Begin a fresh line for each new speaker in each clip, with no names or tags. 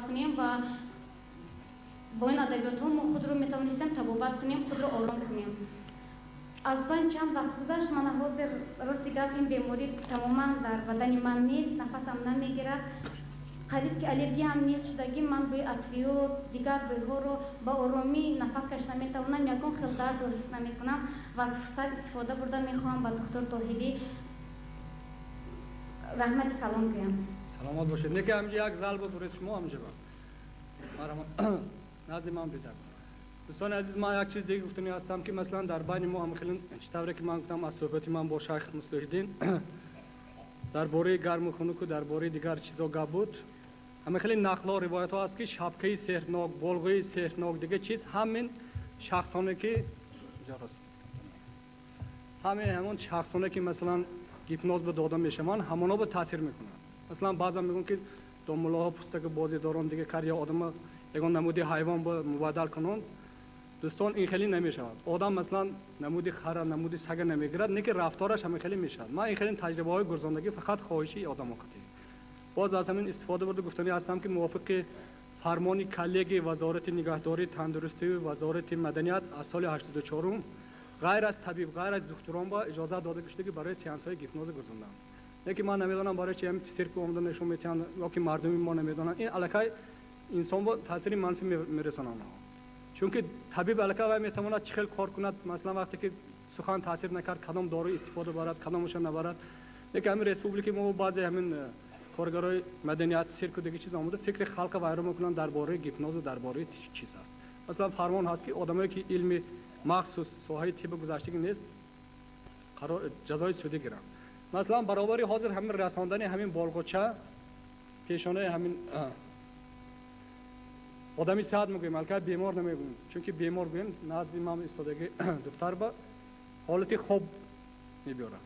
Кунем ва бо ин адабиётҳо мо худро метавонистем табобат кунем, худро ором кунем. Аз байн чанд вақт гузашт, мана ҳозир, рости гап, ин беморӣ тамоман дар бадани ман нест, нафасам намегирад, қариб ки аллергияам нест шудагӣ. Ман бӯи атриёт, дигар бӯйҳоро ба оромӣ нафас кашида метавонам, ягон хел дардро ҳис намекунам ва аз фурсат истифода бурда мехоҳам ба доктор Тоҳирӣ раҳмати калон гӯям.
Саломат бошед. Неки ҳамҷа як зал бубуред шумо ҳамҷа ба назди ман бидак. Дӯстони азиз, ман як чиз дига гуфтанӣ ҳастам, ки масалан дар байни мо ҳам хеле, чӣ тавре ки ман гуфтам, аз суҳбати ман бо шайх Муслиҳиддин дар бораи гарму хунуку, дар бораи дигар чизо гап буд. Ҳама хеле нақлҳо, ривоятҳо аст, ки шапкаи сеҳрнок, болғои сеҳрнок, дигар чиз, ҳамин шахсоне ки ҳамин ҳамон шахсоне ки масалан гипноз ба дода мешаванд, ҳамонҳо ба таъсир мекунанд. Масалан, баъзан мегӯянд, ки домуллоҳо пустаки бозӣ доранд, дигар кар ё одама ягон намуди ҳайвон ба мубаддал кунанд. Дӯстон, ин хеле намешавад. Одам масалан намуди хара, намуди сага намегирад, не ки рафтораш ҳамин хеле мешавад. Ман ин хеле таҷрибаҳои гурзондагӣ фақат хоҳиши одамо қатӣ. Боз аз ҳамин истифода бурда гуфтанӣ ҳастам, ки мувофиқи фармони коллегияи Вазорати нигаҳдории тандурустию Вазорати маданият аз соли 84-ум ғайр аз табиб, ғайр аз духтурон ба иҷозат дода шуда, ки барои сеансҳои гипнози гурзондан. Лекин ман намедонам, барои чи ҳамин сирк омода нишон метиҳанд ё ки мардуми мо намедонанд. Ин аллакай инсон бо таъсири манфӣ мерасонанд, чунки табиб аллакай вай метавонад чӣ хел кор кунад. Масалан, вақте ки сухан таъсир накард, кадом дору истифода барад, кадомаша набарад. Лекин ҳамин республикаи мо баъзе ҳамин коргарои маданият, сирку дигар чиз омода фикри халқа вайрон мекунанд дар бораи гипнозу дар бораи чиз аст. Масалан, фармон ҳаст, ки одамое ки илми махсус соҳаи тибби гузаштагӣ нест, ҷазои судӣ гиранд. Масалан, баробари ҳозир ҳамин расондани ҳамин болғоча пешонаи ҳамин одами сиҳат мегӯем, аллакай бемор намегӯем, чунки бемор гӯем, назди ман истодаги духтар ба ҳолати хоб мебиёрад.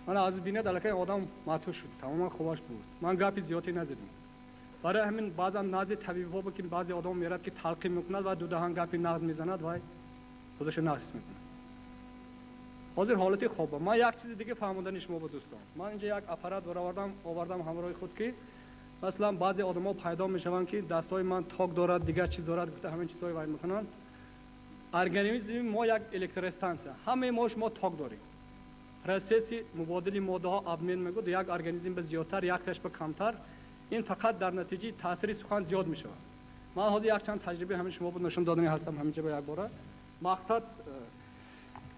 Мана аз бинед, аллакай одам маътуш шуд, тамоман хобаш буд. Ман гапи зиёдӣ назидам. Барои ҳамин баъзан назди табибҳо ки баъзе одам мерад, ки талқин мекунад ва дудаҳан гапи нағз мезанад, вай худашо нағз ҳис мекунад. Ҳозир ҳолати хоба. Ман як чизи дига фаҳмондани шумо ба дӯстон. Ман инҷа як аппарат баровардам, овардам ҳамроҳи худ, ки масалан баъзе одамҳо пайдо мешаванд, ки дастҳои ман ток дорад, дигар чиз дорад, гуфта ҳамин чизҳои вай мекунанд. Организми мо як электростанция, ҳамаи мо шумо ток дорем. Процесси мубодили моддаҳо, обмен мегӯяд, як организм ба зиёдтар, якташ ба камтар. Ин фақат дар натиҷаи таъсири сухан зиёд мешавад. Ман ҳозир якчанд таҷриба ҳамин шумо нишон додани ҳастам ҳаминҷа ба якбора.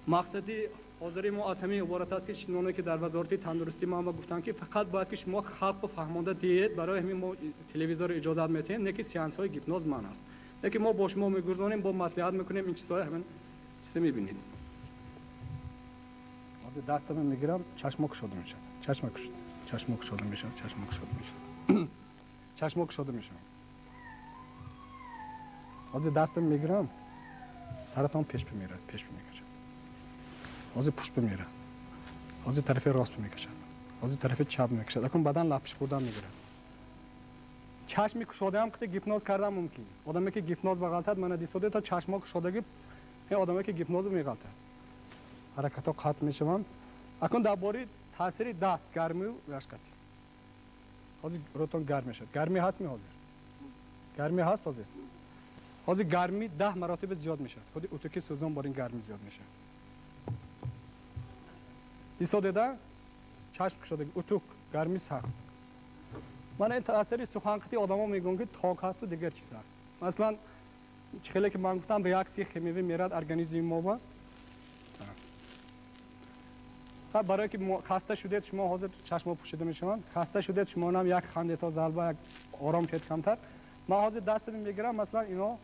Мақсади ҳозири мо аз ҳамин иборат аст, ки чуноне ки дар Вазорати тандурустӣ ман ба гуфтам, ки фақат бояд ки шумо халқро фаҳмонда диҳед. Барои ҳамин мо телевизорро иҷозат метиҳем, не ки сеансҳои гипноз ман аст, не ки мо бо шумо мегурзонем, бо маслиҳат мекунем. Ин чизҳои ҳамин чизе мебинед. Ҳозир дастамро мегирам, чашмо кушода мешавад, чашма кушод, чашмо кушода мешавад, чашмо кушода мешавад, чашмо кушода мешавад. Ҳозир дастам мегирам, саратон пеш бимерад, пеш мекашад. Ҳозир пушт бимерад, ҳозир тарафи рост мекашад, ҳозир тарафи чап мекашад. Акун баъдан лапиш хӯрдан мегирад. Чашми кушодаам қити гипноз кардан мумкин. Одаме ки гипноз бағалтад, мана дисоде то чашмо кушодаги, ин одаме ки гипноз меғалтад, ҳаракатҳо қатъ мешаванд. Акун дар бораи таъсири даст, гармию рашқати. Ҳозир рӯтон гарм мешавад. Гармӣ ҳаст ми ҳозир? Гармӣ ҳаст ҳозир? Ҳозир гармӣ 10 маротиба зиёд мешавад. Худи утуки сӯзон бор ин гармӣ зиёд мешавад. Исодеда чашм кушодаги, утук гармӣ сахт. Мана ин таъсири суханқити одамо мегӯянд, ки ток ҳасту дигар чиз ҳаст. Масалан, чӣ хеле ки ман гуфтам, реаксияи химиявӣ мерад организми мо ба. Барое ки хаста шудед шумо, ҳозир чашмо пӯшида мешаванд, хаста шудед шумо, нам як хандето залба, як ором шед камтар. Ман ҳозир дастами мегирам, масалан, ино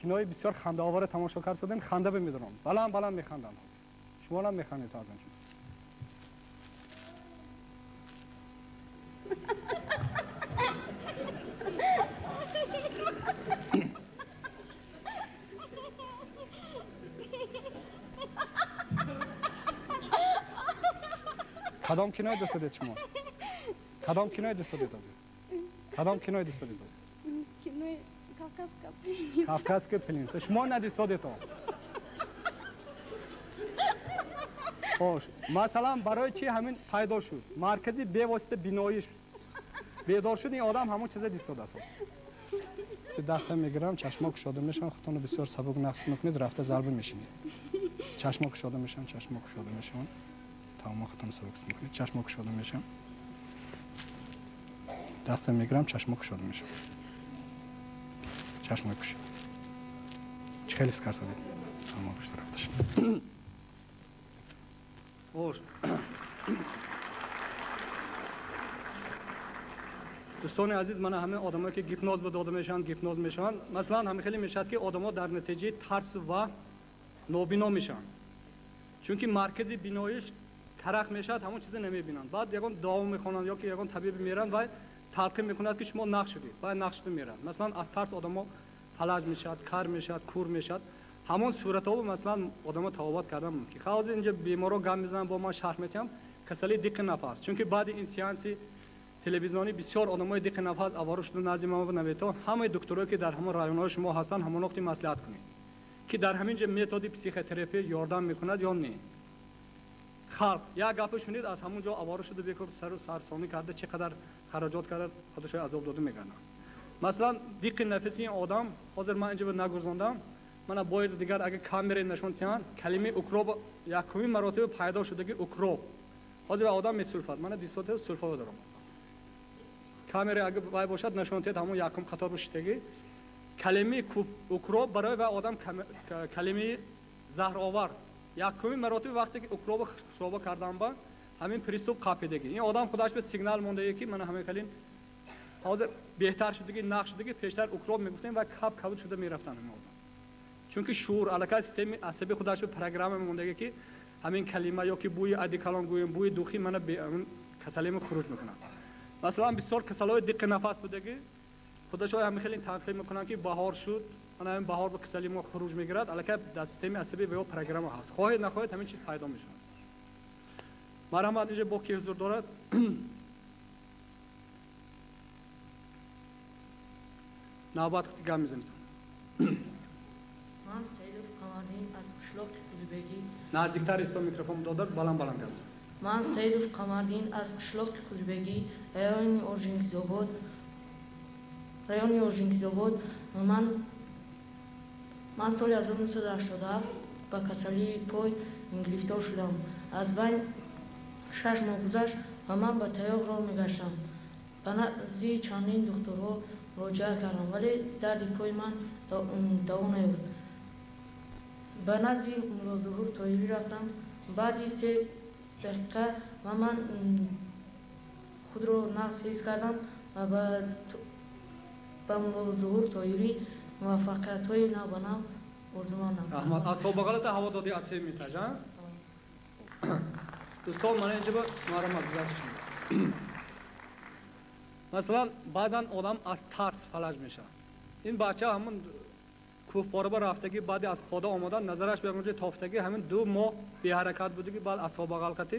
кинои бисёр хандаовара тамошо кард, ханда бимедорам, баланд баланд механданд. Ҳозир шумо нам механдед аз он. Кадом кинои дӯст доред шумо? Кадом кинои дӯст доред ҳозир? Кадом кинои дӯст доред ҳозир?
Кинои «Кавказская пленница».
«Кавказская пленница». Шумо надисодед он. Хош, масалан, барои чи ҳамин пайдо шуд? Маркази бевосита биноиш Бедор шуд ин одам ҳамон чиза дистодааст. Даста мегирам, чашмо кушода мешаванд, худтонро бисёр сабук нақс мекунед, рафта зарба мешинед. Чашмо кушода мешаванд, чашмо кушода мешаванд. Тамом худтонро сабук мекунед, чашмо кушода мешаванд. Даста мегирам, чашмо кушода мешаванд. Чашмо кушода. Чӣ хеле ҳис кардед? Саломат бошед, рафта шуд. Ош. Дӯстони азиз, мана ҳамин одамое ки гипноз ба дода мешаванд, гипноз мешаванд. Масалан, ҳамин хеле мешавад ки одамо дар натиҷаи тарс ва нобино мешаванд. Чунки маркази биноиш карах мешавад, ҳамон чиза намебинанд. Баъд ягон дуо мехонанд ё ки ягон табиб меранд ва талқин мекунад ки шумо нақш шудед, баъд нақш шуда меранд. Масалан, аз тарс одамо фалаҷ мешавад, кар мешавад, кур мешавад. Ҳамон суратҳо масалан одамо тавобат кардан мумкин. Ҳозир инҷа беморо гап мезананд, бо ман шарҳ метиҳам, касалии диққи нафас. Чунки баъди ин сеанси телевизионӣ бисёр одамои диққи нафас авора шуда назди ман наметавон. Ҳамаи докторое ки дар ҳамон районҳои шумо ҳастанд, ҳамон вақти маслиҳат кунед ки дар ҳамин ҷо методи психотерапия ёрдам мекунад ё не. Халқ як гапо шунид, аз ҳамон ҷо авора шуда бекор сару сарсонӣ карда, чӣ қадар хароҷот карда, худашро азоб дода мегарданд. Масалан, диққи нафаси ин одам, ҳозир ман инҷо нагузондам, мана бояд дигар агар камере нишон диҳанд, калимаи укроп якумин маротиба пайдо шудаги укроп. Ҳозир одам месулфад, мана дисота сулфа дорам. Камера агар вай бошад нишон диҳад ҳамон якум қатор шидаги калимаи укроп барои вай одам калимаи заҳровар. Якумин маротиба вақте ки укроп хушоба кардан ба ҳамин приступ қапидаги. Ин одам худаш ба сигнал мондаги ки мана ҳамин калим ҳозир беҳтар шудаги, нақш шудаги, пештар укроп мегуфтем ва кап кабуд шуда мерафтанд ҳамин одам. Чунки шуур аллакай системаи асабии худаш ба программа мондаги ки ҳамин калима ё ки бӯи одеколон гӯем, бӯи духи мана касалима хуруҷ мекунад. Масалан, бисёр касалҳои диққи нафас будаги худашон ҳамин хеле танқид мекунанд ки баҳор шуд, мана ҳамин баҳор ба касали мо хуруҷ мегирад, аллакай дар системаи асабӣ ва ё программа ҳаст. Хоҳед нахоҳед ҳамин чиз пайдо мешавад. Марҳамат, инҷо бо ки ҳузур дорад? Навбат гап мезанед.
Ман Саидов Қамардин аз қишлоқи Қулбегӣ.
Наздиктар исто микрофон додад, баланд баланд гап.
Ман Саидов Қамардин аз қишлоқи Қулбегӣ, райони Оржингизобод. Райони Оржингизобод. Ман соли 1987 ба касалии пой гирифтор шудам. Аз байн 6 моҳ гузашт ва ман ба таёқ роҳ мегаштам. Ба назди чандин духтурҳо муроҷиат кардам, вале дарди пои ман даво наёфт. Ба назди Муллозуҳур Тоирӣ рафтам. Баъди 3 дақиқа ва ман худро нақс ҳис кардам ва ба Муллозуҳур Тоирӣ муваффақиятҳои нав ба нав орзумандам.
Раҳмат. Аз собиқалата ҳаво додӣ аз се метаж, а? Дӯстон, мана инҷа ба марҳамат гузашт. Масалан, баъзан одам аз тарс фалаҷ мешавад. Ин бача ҳамон кӯҳпораба рафтагӣ, баъди аз пода омадан назараш ба ягон тофтагӣ, ҳамин 2 моҳ беҳаракат будагӣ, баъд асобағалқатӣ.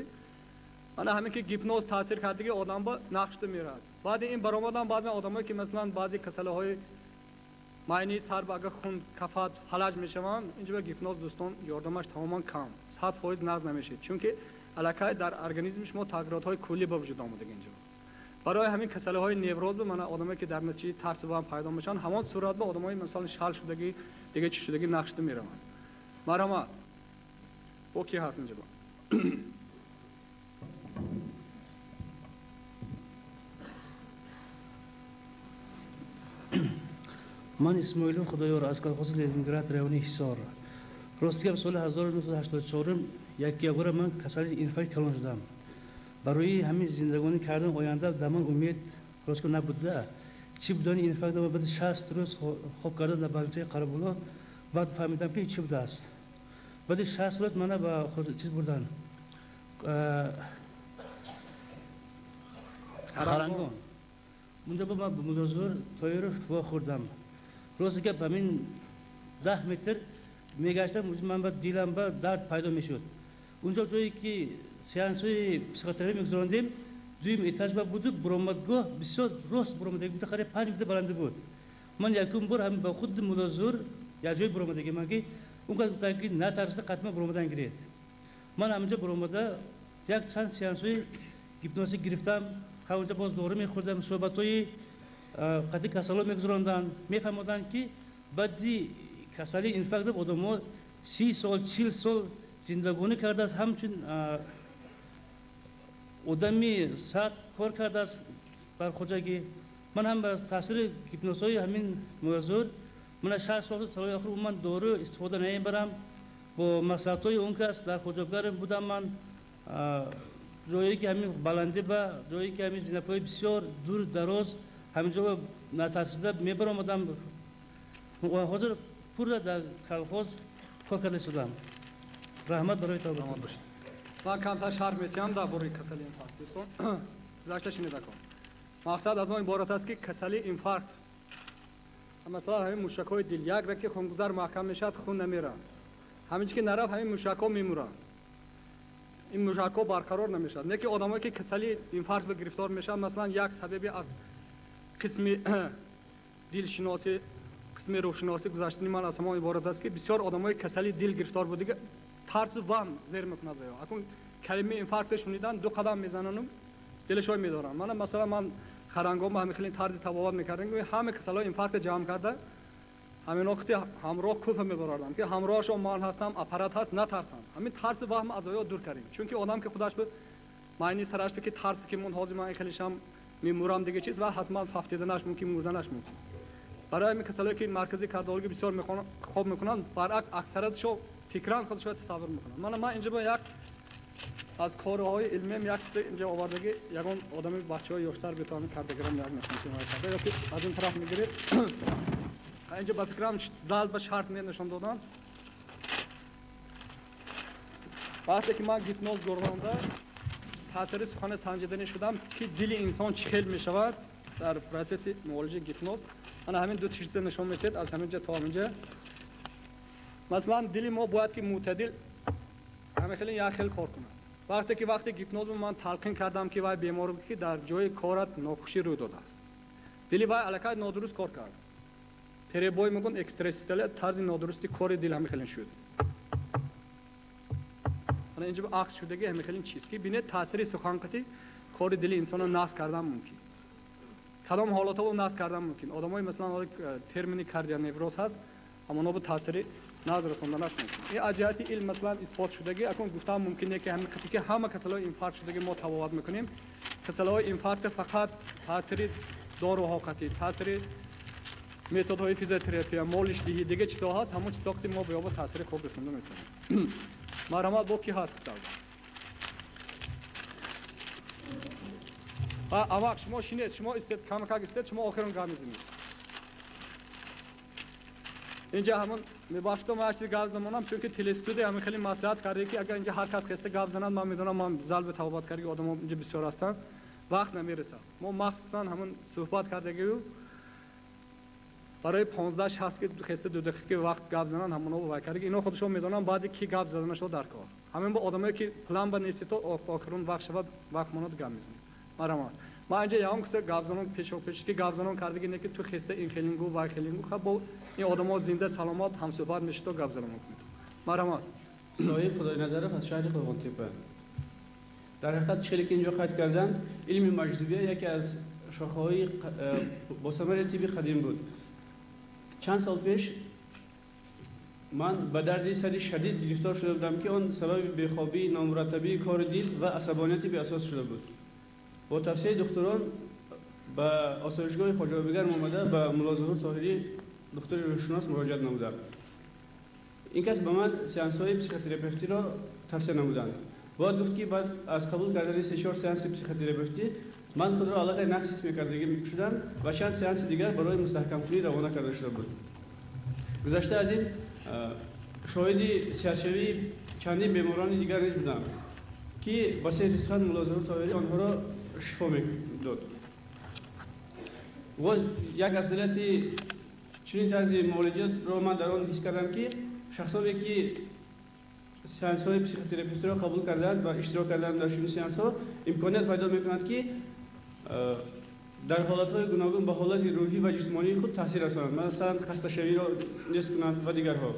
Мана ҳамин ки гипноз таъсир кардагӣ одам ба нақшда меравад. Баъди ин баромадан баъзан одамое ки масалан баъзе касалиҳои майнаи сар ба агар хун кафад фалаҷ мешаванд, инҷо ба гипноз дӯстон ёрдамаш тамоман кам, 100% наз намешавад, чунки аллакай дар организми шумо тағйиротҳои куллӣ ба вуҷуд омадаги инҷо. Барои ҳамин касалиҳои невроз мана одамое ки дар натиҷаи тарс ба ҳам пайдо мешаванд, ҳамон сурат ба одамои масалан шал шудагӣ, дига чӣ шудагӣ нақшда мераванд. Марҳамат, бо ки ҳаст инҷо?
Ман Исмоилов Худоёр аз колхози Ленинград, райони Ҳисор. Рости гап, соли 1984 як ягора ман касали инфаркт калон шудам. Барои ҳамин зиндагонӣ кардан оянда дар ман умед рост гап набуда. Чӣ будани инфаркт баъд 60 рӯз хоб кардан дар банчаи Қарабуло, баъд фаҳмидам ки чӣ будааст. Баъди 60 рӯз мана ба чиз бурдан, Харангон. Унҷо ба ман Муллозуҳур Тоиров вохӯрдам. Рости гап, ҳамин 10 метр мегаштам, ман ба дилам ба дард пайдо мешуд. Унҷо ҷое ки сеансҳои психотерапия мегузарондем, дуюм этаж ба буду, буромадгоҳ бисёр рост буромадаги буд, қариб 5 метр баландӣ буд. Ман якум бор ҳамин ба худи Муллозуҳур як ҷое буромадаги ман ки он кас гуфтанд ки натарсида қатъан буромадан гиред. Ман ҳаминҷо буромада як чанд сеансҳои гипнозӣ гирифтам. Онҷа боз дору мехӯрдам, суҳбатҳои қатъи касало мегузаронданд, мефаҳмоданд, ки баъди касалии инфаркт одамҳо 30 сол, 40 сол зиндагонӣ кардааст, ҳамчун одами сад кор кардааст бар хоҷагӣ. Ман ҳам ба таъсири гипнозҳои ҳамин мавзӯъ ман 6 сол солҳои охир ман дору истифода намебарам. Бо маслиҳатҳои он кас дар хоҷагигарам будам ман, ҷое ки ҳамин баландӣ ба ҷое ки ҳамин зинапои бисёр дур дароз ҳамин ҷо натарсида мебаромадам. Ҳозир пурра дар колхоз кор карда истодам. Раҳмат барои тавба.
Ман камтар шарҳ метиҳам дар бораи касалии инфаркт. Дӯстон, гузашта шинида кун. Мақсад аз он иборат аст, ки касалии инфаркт масалан ҳамин мушакҳои дил як раки хунгузар маҳкам мешавад, хун намерад. Ҳамин ки нарафт, ҳамин мушакҳо мемуранд. Ин мушакҳо барқарор намешавад. Не ки одамое ки касалии инфаркт гирифтор мешаванд, масалан як сабаби аз қисми дилшиносӣ, қисми рӯҳшиносӣ гузаштани ман аз ҳамон иборат аст, ки бисёр одамои касалии дил гирифтор будига тарсу ваҳм зер мекунад ба ё. Акун калимаи инфаркт шунидан ду қадам мезанану дилашой медоранд. Мана масалан ман харангома ҳамин хеле тарзи табобат мекардем, ҳама касалҳои инфаркт ҷамъ карда ҳамин вақти ҳамроҳ кӯфа мебаровардам, ки ҳамроҳашон ман ҳастам, аппарат ҳаст, натарсанд. Ҳамин тарсу ваҳм аз оё дур кардем. Чунки одам ки худаш майни сараш ки тарсе ки мон ҳозир ман хелешам мемурам дига чиз ва ҳатман фафтиданаш мумкин, мурданаш мумкин. Барои ҳамин касалҳое ки маркази кардиологӣ бисёр хоб мекунанд, баръакс аксариятшо фикран худашро тасаввур мекунанд. Мана ман инҷо як аз корҳои илмиам як чиз инҷо овардагӣ, ягон одами бачаҳои ёштар битавонад кардагирам як нишон карда, ё ки аз ин тараф мегиред. Инҷо ба фикрам зал ба шарт нишон додам. Вақте ки ман гипноз гузаронда таъсири сухани санҷиданӣ шудам, ки дили инсон чӣ хел мешавад дар процесси муолиҷаи гипноз. Ана ҳамин ду чиза нишон медиҳед аз ҳамин ҷо то ҳамин ҷо. Масалан дили мо бояд ки мӯътадил ҳамин хеле як хел кор кунад. Вақте ки вақти гипноз ман талқин кардам, ки вай бемор буд, ки дар ҷои корат нохушӣ рӯй додааст, дили вай аллакай нодуруст кор кард. Перебой мегӯн экстрасистолия, тарзи нодурусти кори дил ҳамин хеле шуд. Ана инҷо акс шудаги ҳамин хеле чиз, ки бинед таъсири суханқатӣ кори дили инсонро наск кардан мумкин. Кадом ҳолатҳо наск кардан мумкин? Одамои масалан термини кардионевроз ҳаст, ҳамоно бо таъсири назр расонданаш мумкин. Ин аз ҷиҳати илм масалан исбот шудагӣ, акун гуфтан мумкин не ки ҳамин қити ки ҳама касалҳои инфаркт шудагӣ мо табобат мекунем. Касалҳои инфаркт фақат таъсири доруҳо қатӣ, таъсири методҳои физиотерапия, молишдиҳӣ, дига чизҳо ҳаст, ҳамон чизҳо ки мо ба ёба таъсири хуб расонда метавонем. Марҳамат, бо ки ҳаст савол? Аввал шумо шинед, шумо истед, камакак истед, шумо охирон гап мезанед. Инҷа ҳамон мебахшед, ман як чиз гап замонам, чунки телестудия ҳамин хеле маслиҳат карда, ки агар инҷа ҳар кас хеста гап занад, ман медонам ман зал ба табобат карда, одамо инҷа бисёр ҳастанд, вақт намерасад. Мо махсусан ҳамон суҳбат кардагию барои 15 шахс ки хеста 2 дақиқа вақт гап зананд, ҳамоно вай карда, ино худашон медонанд баъди ки гап заданашо дар кор. Ҳамин бо одамое ки план ба нести то охирон вақт шавад, вақт монад гап мезанем. Марҳамат. Ман инҷа ягон киса гапзанон пешопеш ки гапзанон кардаги не ки ту хеста ин хелингу вай хелингу, хаб бо ин одамо зинда саломат ҳамсӯҳбат мешид то гапзанон мекунед. Марҳамат.
Соҳиб Худойназаров аз шаҳри Қӯрғонтеппа. Дар ҳақиқат чизе ки инҷо қайд карданд, илми маҷзубия яке аз шохаҳои босамари тибби қадим буд. Чанд сол пеш ман ба дарди сари шадид гирифтор шуда будам, ки он сабаби бехобӣ, номураттабии кори дил ва асабонияти беасос шуда буд. Бо тавсияи духтурон ба осоишгоҳи Хоҷаобигарм омада ба Мулло Зуҳур Тоҳирӣ, духтури рӯҳшинос, муроҷиат намудам. Ин кас ба ман сеансҳои психотерапевтиро тавсия намуданд. Бояд гуфт, ки баъд аз қабул кардани 3-4 сеанси психотерапевтӣ ман худро аллакай нақс ҳис мекардагӣ шудам ва чанд сеанси дигар барои мустаҳкамкунӣ равона карда шуда буд. Гузашта аз ин шоҳиди сиҳатшавии чандин беморони дигар низ будам, ки ба сеҳри сухан Мулло Зуҳур Тоҳирӣ онҳоро шифо медод. Боз як афзалияти чунин тарзи муолиҷаро ман дар он ҳис кардам, ки шахсоне ки сеансҳои психотерапевтиро қабул карданд ва иштирок карданд дар чунин сеансҳо, имконият пайдо мекунанд, ки дар ҳолатҳои гуногун ба ҳолати рӯҳӣ ва ҷисмонии худ таъсир расонанд, масалан хасташавиро нест кунанд ва дигарҳо.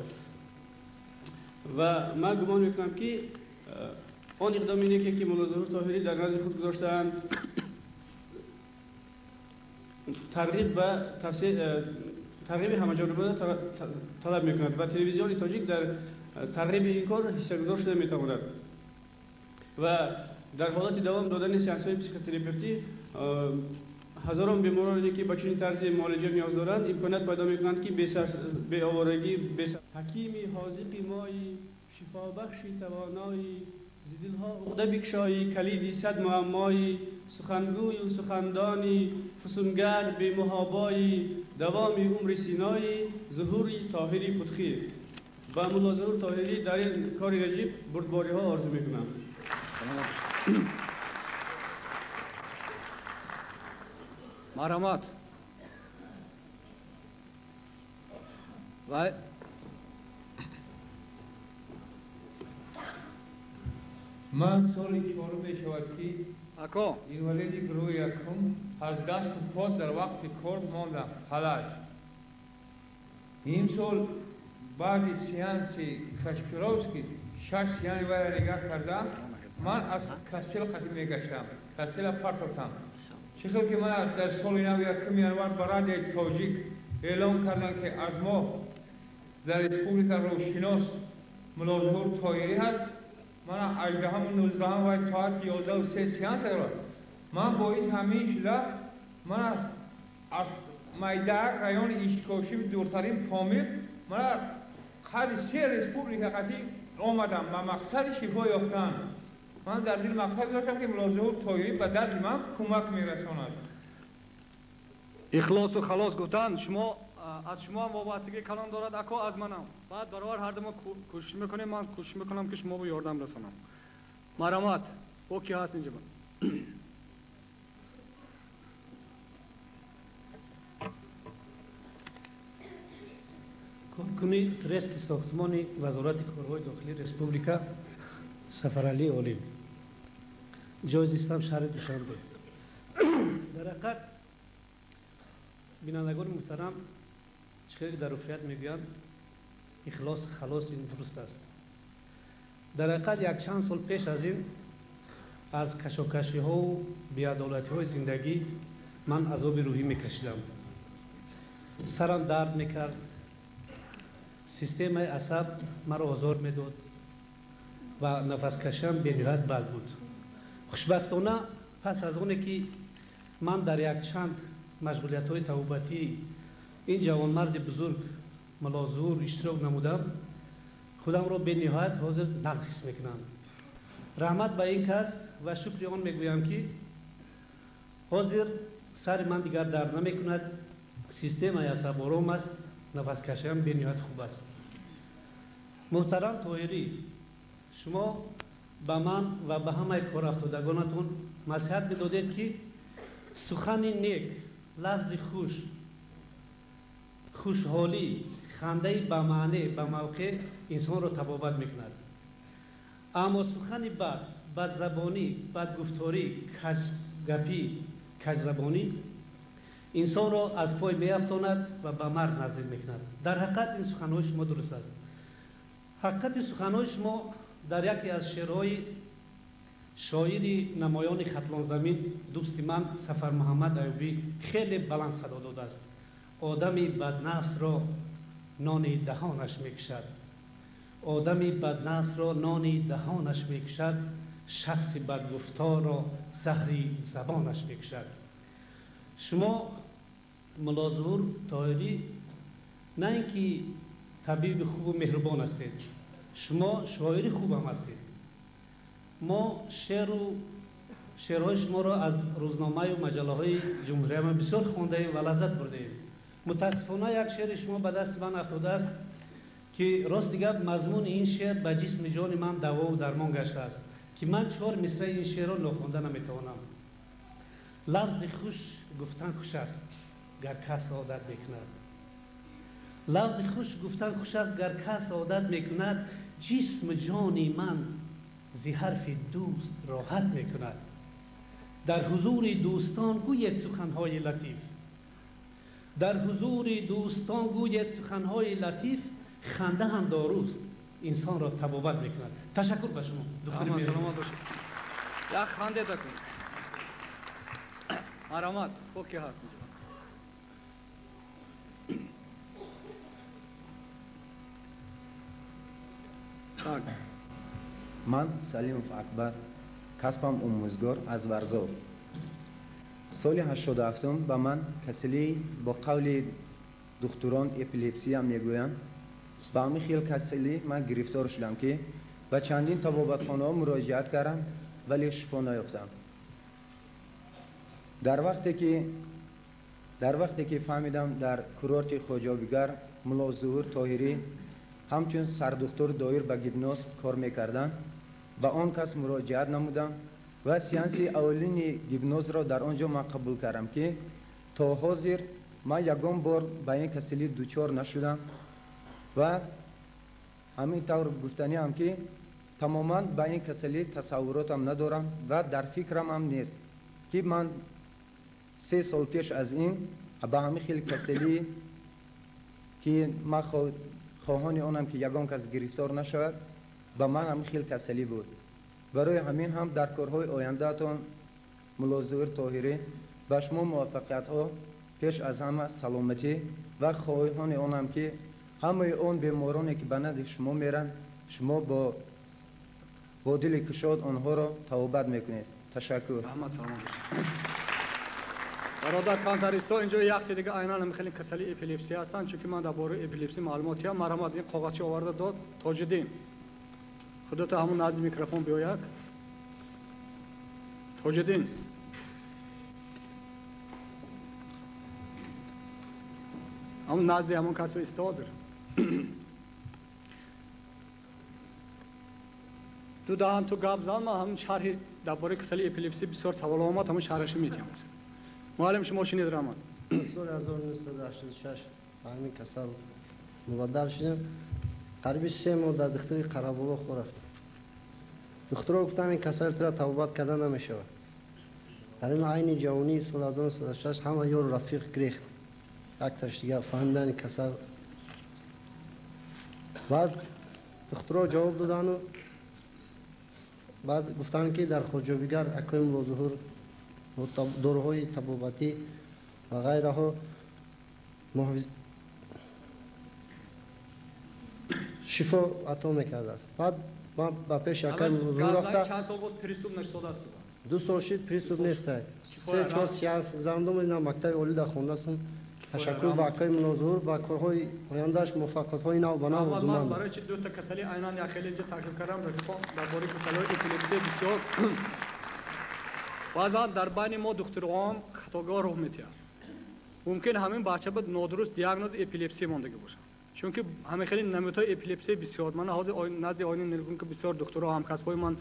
Ва ман гумон мекунам, ки он иқдоми неке ки Мулло Зуҳур Тоҳирӣ дар назди худ гузоштаанд, тарғиб ва тарғиби ҳамаҷонибаро талаб мекунад ва телевизиони тоҷик дар тарғиби ин кор ҳиссагузор шуда метавонад ва дар ҳолати давом додани сеансҳои психотерапевтӣ ҳазорон бемороне ки ба чунин тарзи муолиҷа ниёз доранд имконият пайдо мекунанд ки беоворагӣ ҳакими ҳозиқи мои шифобахши тавонои зидилҳо уқда бикшоӣ калиди сад муаммои сухангӯю сухандони фусунгар бемуҳобои давоми умри синои зуҳури тоҳири путхӣ. Ба мулло Зуҳур Тоҳирӣ дар ин кори наҷиб бурдбориҳо орзу мекунам.
Марҳамат. Вай
Ман соли чорум мешавад ки
ако
инвалиди гурӯҳи якум аз дасту по дар вақти кор мондам фалаҷ. Имсол баъди сеанси Кашпировский 6 сеанси вайра нигаҳ кардам, ман аз кастел қатӣ мегаштам, кастела партофтам. Чӣ хел ки ман дар соли нав 1 январ ба радиои тоҷик эълон кардам ки аз мо дар республика рӯҳшинос Мулло Зуҳур Тоҳирӣ ҳаст, ман 18 19 вай соати 11:03 сеанс дорам. Ман боис ҳамин шуда ман аз Майдаак райони Ишкошим дуртарин Помир ман қадри се республика қатӣ омадам ба мақсади шифо ёфтан. Ман дар дил мақсад доштам ки Мулло Зуҳур Тоҳирӣ ба дарди ман кӯмак мерасонад.
Ихлосу халос гуфтан шумо аз шумо ҳам вобастагии калон дорад, ако аз манам. Баъд баробар ҳар ду мо кӯшиш мекунем, ман кӯшиш мекунам ки шумо ёрдам расонам. Марҳамат, о ки ҳаст инҷа?
Коркуни трести сохтмони Вазорати корҳои дохилии республика Сафаралӣ Олим. Ҷои зистам шаҳри Душанбе. Дар ҳақиқат бинандагони муҳтарам, чӣ хеле дар руфият мегӯянд, ихлос халос ин дуруст аст. Дар ҳақиқат якчанд сол пеш аз ин аз кашокашиҳову беадолатиҳои зиндагӣ ман азоби рӯҳӣ мекашидам. Сарам дард мекард, системаи асаб маро озор медод ва нафаскашиам бениҳоят бад буд. Хушбахтона пас аз оне ки ман дар якчанд машғулиятҳои тавбатӣ ин ҷавонмарди бузург Мулло Зуҳур иштирок намудам, худамро бениҳоят ҳозир нағз ҳис мекунам. Раҳмат ба ин кас ва шукри он мегӯям ки ҳозир сари ман дигар дард намекунад, системаи асаб ором аст, нафаскашиам бениҳоят хуб аст. Муҳтарам Тоҳирӣ, шумо ба ман ва ба ҳамаи корафтодагонатон маслиҳат медодед ки сухани нек, лафзи хуш, хушҳолӣ, хандаи ба маъне, ба мавқеъ инсонро табобат мекунад. Аммо сухани бад, бадзабонӣ, бадгуфторӣ, каҷгапӣ, каҷзабонӣ инсонро аз пой меафтонад ва ба марг наздик мекунад. Дар ҳақиқат ин суханҳои шумо дуруст аст. Ҳақиқати суханҳои шумо дар яке аз шеърҳои шоири намоёни Хатлонзамин дӯсти ман Сафармуҳаммад Аюбӣ хеле баланд садо додааст. Одами баднафсро нони даҳонаш мекушад. Одами баднафсро нони даҳонаш мекушад, шахси бадгуфторро заҳри забонаш мекушад. Шумо Мулло Зуҳур Тоҳирӣ на ин ки табиби хубу меҳрубон ҳастед, шумо шоири хубам ҳастед. Мо шеърҳои шуморо аз рӯзномаю маҷаллаҳои ҷумҳурияма бисёр хондаем ва лаззат бурдаем. Мутаассифона як шеъри шумо ба дасти ман афтодааст ки рости гап мазмуни ин шеър ба ҷисми ҷони ман давову дармон гаштааст ки ман 4 мисраи ин шеърро нохонда наметавонам. Лафзи хуш гуфтан хуш аст, гар кас одат мекунад. Лафзи хуш гуфтан хуш аст, гар кас одат мекунад, ҷисму ҷони ман зи ҳарфи дӯст роҳат мекунад. Дар ҳузури дӯстон гӯед суханҳои латиф. Дар ҳузури дӯстон гӯед суханҳои латиф, ханда ҳам доруст, инсонро табобат мекунад. Ташаккур ба шумо, доктор.
Саломат бошед. Як ханде дакун. Марҳамат, хуб ки ҳаст инҷо. Так.
Ман Салимов Акбар, касбам омӯзгор аз Варзоб. Соли 87 ба ман касалии бо қавли духтурон эпилепсия мегӯянд. Ба ҳамин хел касалӣ ман гирифтор шудам, ки ба чандин табобатхонаҳо муроҷиат кардам, вале шифо наёфтам. Дар вақте ки фаҳмидам дар курорти Хоҷобигар Мулло Зуҳур Тоҳирӣ ҳамчун сардухтур доир ба гипноз кор мекарданд, ба он кас муроҷиат намудам ва сеанси аввалини гипнозро дар он ҷо ман қабул кардам, ки то ҳозир ман ягон бор ба ин касалӣ дучор нашудам ва ҳамин тавр гуфтаниам, ки тамоман ба ин касалӣ тасаввуротам надорам ва дар фикрам ҳам нест, ки ман 3 сол пеш аз ин ба ҳамин хел касалӣ, ки ман хоҳони онам, ки ягон кас гирифтор нашавад, ба ман ҳамин хел касалӣ буд. Барои ҳамин ҳам дар корҳои ояндаатон Мулло Зуҳур Тоҳирӣ ба шумо муваффақиятҳо, пеш аз ҳама саломатӣ ва хоҳони онам, ки ҳамаи он бемороне, ки ба назди шумо меранд, шумо бо дили кушод онҳоро табобат мекунед. Ташаккур.
Раҳмат, саломат бошед. Бародар кантаристо, инҷо якте дига айнан хеле касали эпилепсия ҳастанд, чунки ман дар бораи эпилепсия маълумот ҳам. Марҳамат, ин коғазчи оварда дод. Тоҷиддин, худото ҳамун назди микрофон биёяд. Тоҷиддин, ҳамун назди ҳамон касб истодир. Ду даҳан ту гап зан, ман ҳамун шарҳи дар бораи касали эпилепсия бисёр савол омад, ҳамун шарҳашо метиҳам. Муаллим, шумо шинед, раҳмат.
Соли 1986 ба ҳамин касал мубаддал шудем. Қариби 3 моҳ дар духтури Қараболо хор рафтам. Духтурҳо гуфтанд, ин касали тура табобат карда намешавад. Дар ин айни ҷавонии соли 1986 ҳама ёру рафиқ гирехт. Якташ дигар фаҳмидан ин касал. Баъд духтурҳо ҷавоб додану баъд гуфтанд, ки дар Хоҷобигар акои Мулло Зуҳур бо доруҳои табобатӣ ва ғайраҳо шифо ато мекардааст. Баъд ман ба пеши акои Мулло Зуҳур рафта.
Чанд сол боз приступ нашудааст?
2 сол шид приступ нестай. 3-4 сеанс гузарондум, ина мактаби олӣ дар хондасм. Ташаккур ба акои Мулло Зуҳур, ба корҳои ояндааш муваффақиятҳои нав ба нав орзумандам.
Барои чи дута касали айнан як хеле инҷо таклиф кардам, дар бораи касалиҳои эпилепсия бисёр баъзан дар байни мо духтурҳоам хатогоҳ роҳ метиҳанд. Мумкин ҳамин бача ба нодуруст диагнози эпилепсия мондагӣ бошад, чунки ҳамин хеле намудҳои эпилепсия бисёр. Ман ҳозир назди оини нилгун, ки бисёр духтурҳо ҳамкасбҳои ман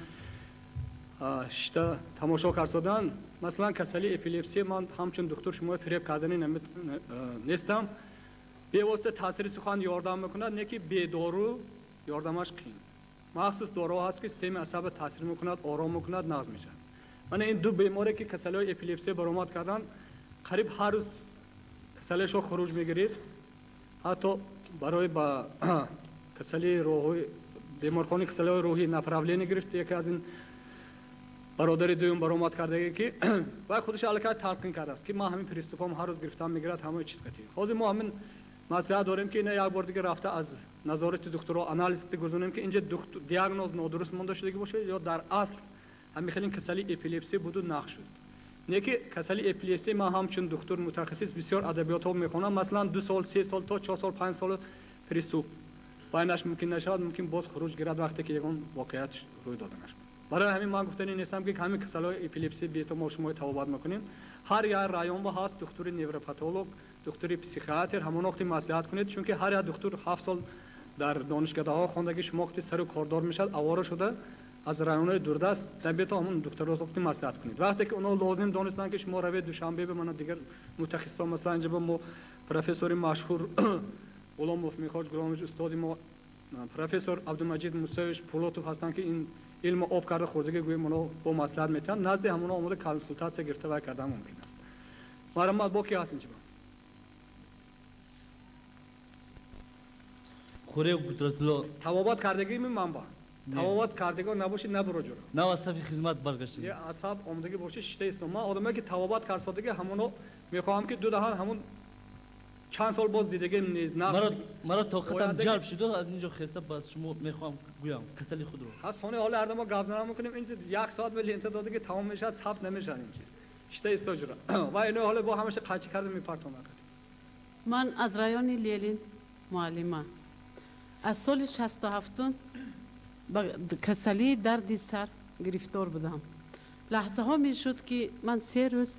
шита тамошо карсоданд. Масалан, касали эпилепсия ман ҳамчун духтур шумо фиреб кардани нестам. Бевосита таъсири сухан ёрдам мекунад, не ки бедору ёрдамаш қиин. Махсус доруҳо ҳаст, ки системаи асаба таъсир мекунад, ором мекунад, нағз мешавад. Мана ин ду беморе, ки касалиҳои эпилепсия баромад карданд, қариб ҳар рӯз касалиашо хуруҷ мегирифт. Ҳатто барои ба касалии роҳи беморхонаи касалиҳои рӯҳӣ направление гирифт. Яке аз ин бародари дуюм баромад кардагӣ, ки вай худаш аллакай талқин кардааст, ки ман ҳамин приступам ҳар рӯз гирифтам мегирад, ҳамаи чиз қатӣ. Ҳозир мо ҳамин маслиҳат дорем, ки ина як бор дига рафта аз назорати духтурҳо анализ гузаронем, ки инҷа диагноз нодуруст монда шудагӣ бошад ё дар асл ҳамин хеле касали эпилепсия буду нақ шуд. Не ки касали эпилепсия ман ҳамчун духтур мутахассис бисёр адабиётҳо мехонам. Масалан, 2 сол, 3 сол то 4 сол, 5 сол приступ байнаш мумкин нашавад, мумкин боз хуруҷ гирад вақте ки ягон воқеат рӯй доданаш. Барои ҳамин ман гуфтани нестам, ки ҳамин касалиҳои эпилепсия бето мо шумо табобат мекунем. Ҳар як район ба ҳаст духтури невропатолог, духтури психиатр, ҳамон вақти маслиҳат кунед, чунки ҳар як духтур 7 сол дар донишгоҳҳо хондагӣ шумо вақти сару кордор мешавад, авора шуда аз районҳои дурдаст табиато ҳамон духтурро вақти маслиҳат кунед. Вақте ки онҳо лозим донистанд, ки шумо равед Душанбе ба мана дигар мутахассисон, масалан инҷа ба мо профессори машҳур Ғуломов Михоҷ Ғуломович, устоди мо профессор Абдумаҷид Мусоевич Пулотов ҳастанд, ки ин илмо об карда хӯрдагӣ гӯем онҳо бо маслиҳат метиҳанд. Назди ҳамонҳо омода консултатсия гирифта вай кардан мумкин аст. Марҳамат, бо ки ҳаст инҷа?
Хӯре Қудратулло.
Табобат кардагӣ ми манба? Табобат кардагӣ набоши набуро ҷура.
Нав аз сафи хизмат баргаштагӣ.
Е асаб омадагӣ боши шита исто. Ман одамое ки табобат карсодагӣ ҳамоно мехоҳам, ки ду даҳан ҳамон Чанд сол боз дидагим нест.
Маро тоқатам ҷалб шуд, аз инҷо хеста ба шумо мехоҳам гӯям касали худро.
Ҳа, сони ҳоли ҳар мо гап занам мекунем, инҷо як соат ба лента дода ки тамом мешавад, сабт намешавад ин чиз. Шита истоҷура. Ва ино ҳоло бо ҳамаша қайчи карда мепартонад.
Ман аз райони Ленин муаллима. Аз соли 67 ба касалии дарди сар гирифтор будам. Лаҳзаҳо мешуд ки ман 3 рӯз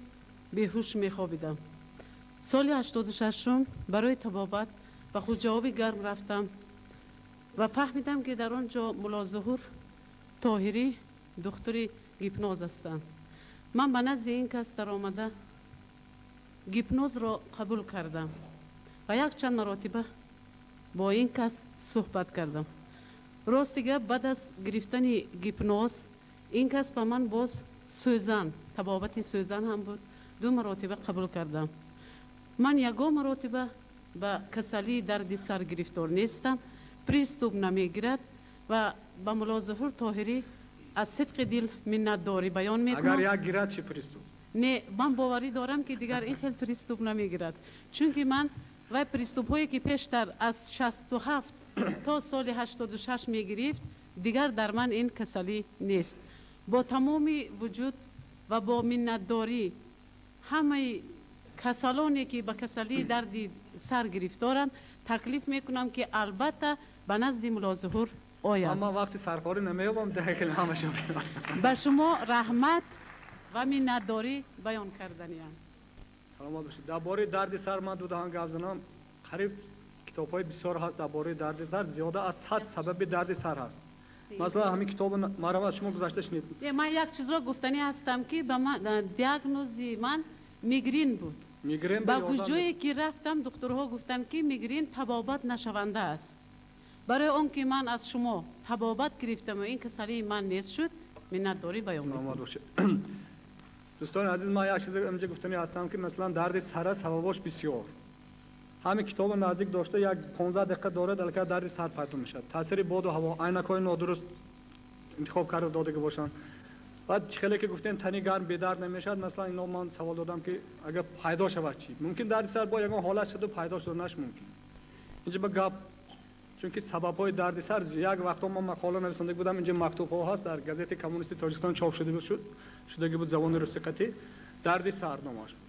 беҳуш мехобидам. Соли 86 барои табобат ба Хуҷаоби Гарм рафтам ва фаҳмидам ки дар он ҷо Мулло Зуҳур Тоҳирӣ духтури гипноз ҳастанд. Ман ба назди ин кас даромада гипнозро қабул кардам ва якчанд маротиба бо ин кас суҳбат кардам. Рости гап, баъд аз гирифтани гипноз ин кас ба ман боз сӯзан, табобати сӯзан ҳам буд, 2 маротиба қабул кардам. Ман ягон маротиба ба касалии дарди сар гирифтор нестам, приступ намегирад ва ба Мулло Зуҳур Тоҳирӣ аз сидқи дил миннатдорӣ баён мекунам.
Агар як гирад чи приступ?
Не, ман боварӣ дорам ки дигар ин хел приступ намегирад, чунки ман вай приступҳое ки пештар аз 67 то соли 86 мегирифт, дигар дар ман ин касалӣ нест. Бо тамоми вуҷуд ва бо миннатдорӣ ҳамаи касалоне ки ба касалии дарди сар гирифторанд таклиф мекунам ки албатта ба назди Мулло Зуҳур оянд.
Ман вақти сархорӣ намеёбам, дақиқан ҳамашон.
Ба шумо раҳмат ва миннатдорӣ баён карданиам.
Саломат бошед. Дар бораи дарди сар ман ду даҳан гап занам. Қариб китобҳои бисёр ҳаст дар бораи дарди сар, зиёда аз 100 сабаби дарди сар ҳаст. Масалан, ҳамин китобро марҳамат шумо гузашта шунид.
Ман як чизро гуфтанӣ ҳастам ки ба ман диагнози ман мигрен буд.
Мигрен
ба куҷое ки рафтам, духтурҳо гуфтанд ки мигрен табобат нашаванда аст. Барои он ки ман аз шумо табобат гирифтам ва ин касалии ман нест шуд, миннатдорӣ баён мекунам.
Дӯстони азиз, ман як чиз инҷо гуфтанӣ ҳастам ки масалан дарди сара сабабош бисёр. Ҳамин китобро наздик дошта як 15 дақиқа дорад, аллакай дарди сар пайдо мешавад. Таъсири боду ҳаво, айнакҳои нодуруст интихоб карда додагӣ бошанд. Баъд чӣ хеле ки гуфтем тани гарм бедард намешавад, масалан ино ман савол додам ки агар пайдо шавад чӣ? Мумкин дарди сар бо ягон ҳолат шуду пайдо шуданаш мумкин. Инҷо ба гап, чунки сабабҳои дарди сар як вақтҳо ман мақола нависонда будам, инҷо мактубҳо ҳаст, дар газетаи коммунисти Тоҷикистон чоп шудаги буд забони русӣ қатъӣ, дарди сар номаш буд.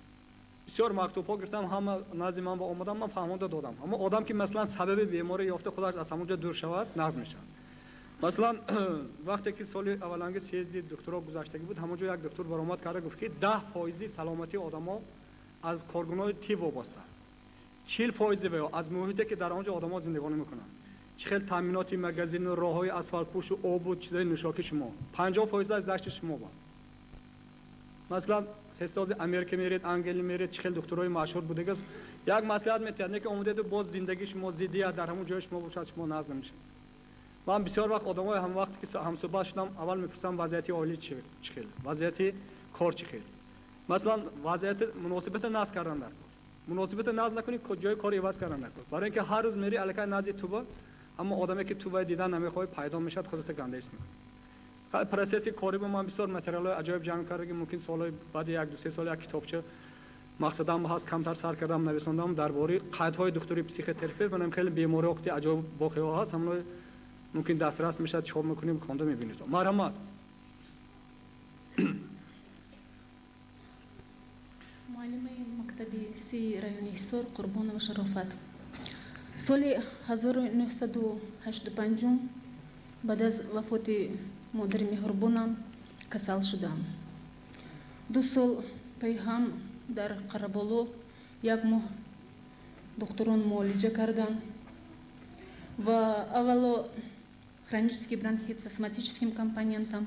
Бисёр мактубҳо гирифтам, ҳама назди ман ба омадам, ман фаҳмонда додам. Аммо одам ки масалан сабаби беморӣ ёфта худаш аз ҳамон ҷо дур шавад, нағз мешавад. Масалан, вақте ки соли авваланги съезди духтурҳо гузаштагӣ буд, ҳамон ҷо як духтур баромад карда гуфт ки 10% саломатии одамо аз коргунои тиб вобаста, 40% ваё аз муҳите ки дар он ҷо одамо зиндагонӣ мекунанд, чӣ хел таъминоти магазину, роҳҳои асфалтпӯшу обу чизҳои нӯшокӣ шумо, 50% аз дашти шумо бад. Масалан, ҳестози Америка меред, Англия меред, чӣ хел духтурҳои машҳур будагист, як маслиҳат метиҳад, не ки омадеду боз зиндагии шумо зиддият дар ҳамон ҷои шумо бошад, шумо нағз намешавед. Ман бисёр вақт одамои ҳам вақте ки ҳамсӯҳбат шудам, аввал мепурсам вазъияти оилӣ чӣ хел, вазъияти кор чӣ хел. Масалан, вазъияти муносибата нағз кардан дар кор. Муносибата нағз накунӣ, ҷои кор иваз кардан дар кор. Барои ин ки ҳар рӯз мери аллакай назди туба, аммо одаме ки тубаи дидан намехоҳӣ пайдо мешавад, худата гандаист мекунӣ. Процесси корӣ бо ман бисёр материалҳои аҷоиб ҷамъ карда ки мумкин солҳои баъди 1-2-3 сол як китобча мақсадам ҳаст, камтар сар кардам, нависондам дар бораи қайдҳои духтури психотерапевт. Манам хеле бемориҳо ки аҷоиб воқеаҳо ҳаст, ҳамоно мумкин дастрас мешавад, чоп мекунем, хонда мебинед. Марҳамат.
Муаллимаи мактаби си райони Ҳисор Қурбонова Шарофат. Соли 1985 баъд аз вафоти модари меҳрубонам касал шудам. 2 сол пайҳам дар Қараболо 1 моҳ духтурон муолиҷа карданд ва аввало хронический бронхит с астматическим компонентом,